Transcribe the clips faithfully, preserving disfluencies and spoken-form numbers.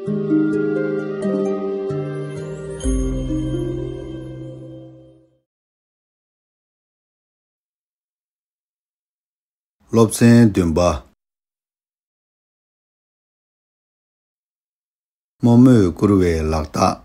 སློབ་ཚན་བདུན་པ། རྨོ་མོས་བསྐུར་བའི་ལག་རྟགས།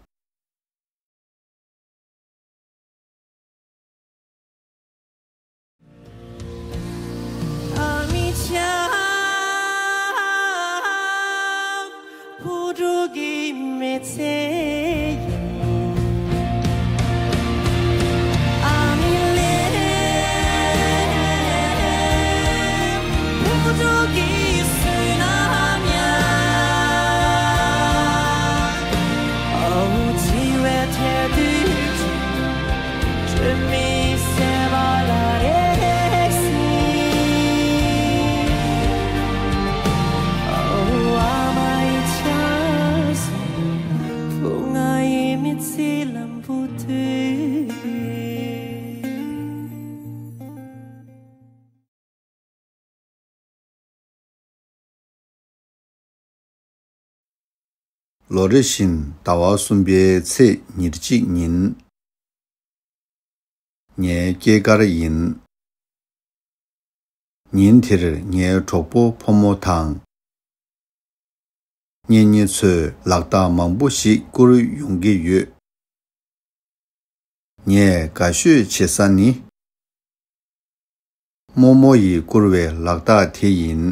ལོ་རེ་བཞིན་ཟླ་བ་གསུམ་པའི་ཚེས་ཉེར་གཅིག་ཉིན། ངའི་སྐྱེས་སྐར་ཡིན། ཉིན་དེར་ངའི་གྲོགས་པོ་ཕོ་མོ་དང་། གཉེན་ཉེ་ཚོས་ལག་རྟགས་མང་པོ་ཞིག་བསྐུར་ཡོང་གི་ཡོད། ངས་དགའ་ཤོས་བྱེད་ས་ནི། རྨོ་མོ་ཡིས་བསྐུར་བའི་ལག་རྟགས་དེ་ཡིན།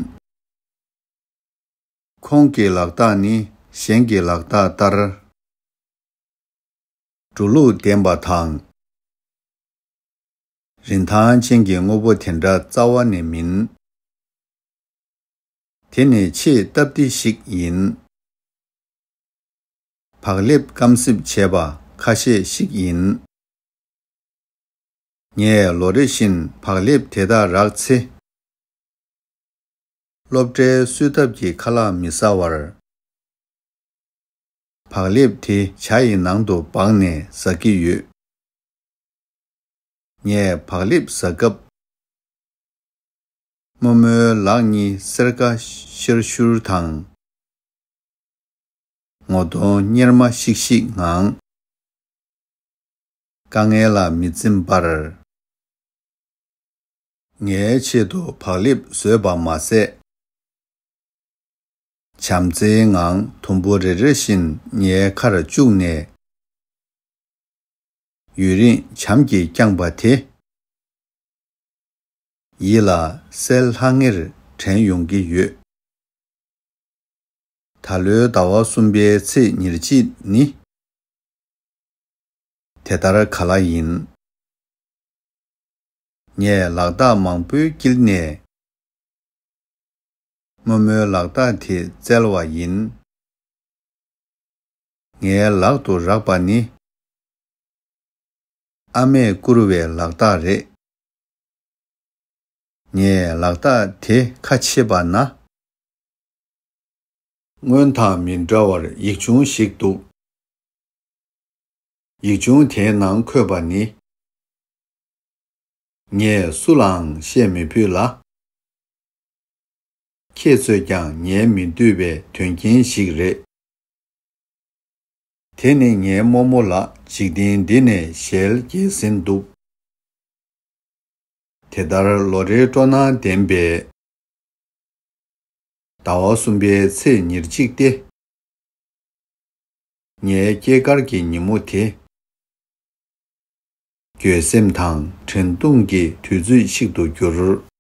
ཁོང་གི་ལག་རྟགས་ནི་གཞན་གྱི་ལག་རྟགས་ལྟར། འགྲོ་ལུགས་ལྡན་པ་དང་། རིན་ཐང་ཅན་གྱི་དངོས་པོ་དེ་འདྲ་རྩ་བ་ནས་མིན། དེ་ནི་ཆེས་སྟབས་བདེ་ཞིག་ཡིན། བག་ལེབ་སྐམ་སྲིབ་བྱས་པ་ཁ་ཤས་ཤིག་ཡིན། ངས་ལོ་རེ་བཞིན་བག་ལེབ་དེ་དག་རག་ཚེ། སློབ་གྲྭའི་གསོལ་ཐབ་ཀྱི་ཁ་ལག་མི་ཟ་བར། བག་ལེབ་དེ་ཇ་ཡི་ནང་དུ་སྦངས་ནས་ཟ་གི་ཡོད། ངས་བག་ལེབ་ཟ་སྐབས། རྨོ་མོའི་ལག་གཉིས་སེར་ཁ་ཤར་ཤུར་དང་། ངོ་གདོང་གཉེར་མ་ཤིག་ཤིག་ངང་། དཀའ་ངལ་ལ་མི་འཛེམ་པར། ངའི་ཆེད་དུ་བག་ལེབ་བཟོས་པ་མ་ཟད། བྱམས་བརྩེའི་ངང་དུམ་བུ་རེ་རེ་བཞིན་ངའི་ཁར་བཅུག་ནས། ཡུན་རིང་བྱམས་ཀྱིས་བསྐྱངས་པ་དེ། ཡིད་ལ་གསལ་ལྷང་ངེར་དྲན་ཡོང་གི་ཡོད། ད་ལོའི་ཟླ་བ་གསུམ་པའི་ཚེས་ཉེར་གཅིག་ནི། དེ་ལྟར་ག་ལ་ཡིན། ངས་ལག་རྟགས་མང་པོའི་དཀྱིལ་ནས། རྨོ་མོའི་ལག་རྟགས་དེ་བཙལ་བ་ཡིན། ངའི་ལག་ཏུ་རག་པ་ནི། ཨ་མས་བསྐུར་བའི་ལག་རྟགས་རེད། ངས་ལག་རྟགས་དེ་ཁ་ཕྱེ་བ་ན། སྔོན་དང་མི་འདྲ་བར་ཡིག་ཆུང་ཞིག་འདུག། ཡིག་ཆུང་དེའི་ནང་འཁོད་པ་ནི། ངས་སུ་ལའང་བཤད་མི་ཕོད་ལ། ཁྱེད་ཚོས་ཀྱང་ཉན་མི་འདོད་པའི་དོན་རྐྱེན་ཞིག་རེད། དེ་ནི་ངའི་རྨོ་མོ་ལགས་འཇིག་རྟེན་འདི་ནས་ཞལ་གྱེས་ཟིན་འདུག། དེ་ལྟར་ལོ་རེའི་སྤྲོ་སྣང་ལྡན་པའི་ཟླ་བ་གསུམ་པའི་ཚེས་ཉེར་གཅིག་སྟེ། ངའི་སྐྱེས་སྐར་གྱི་ཉིན་མོ་དེ། འགྱོད་སེམས་དང་དྲན་གདུང་གི་དུས་ཚོད་ཅིག་ཏུ་གྱུར།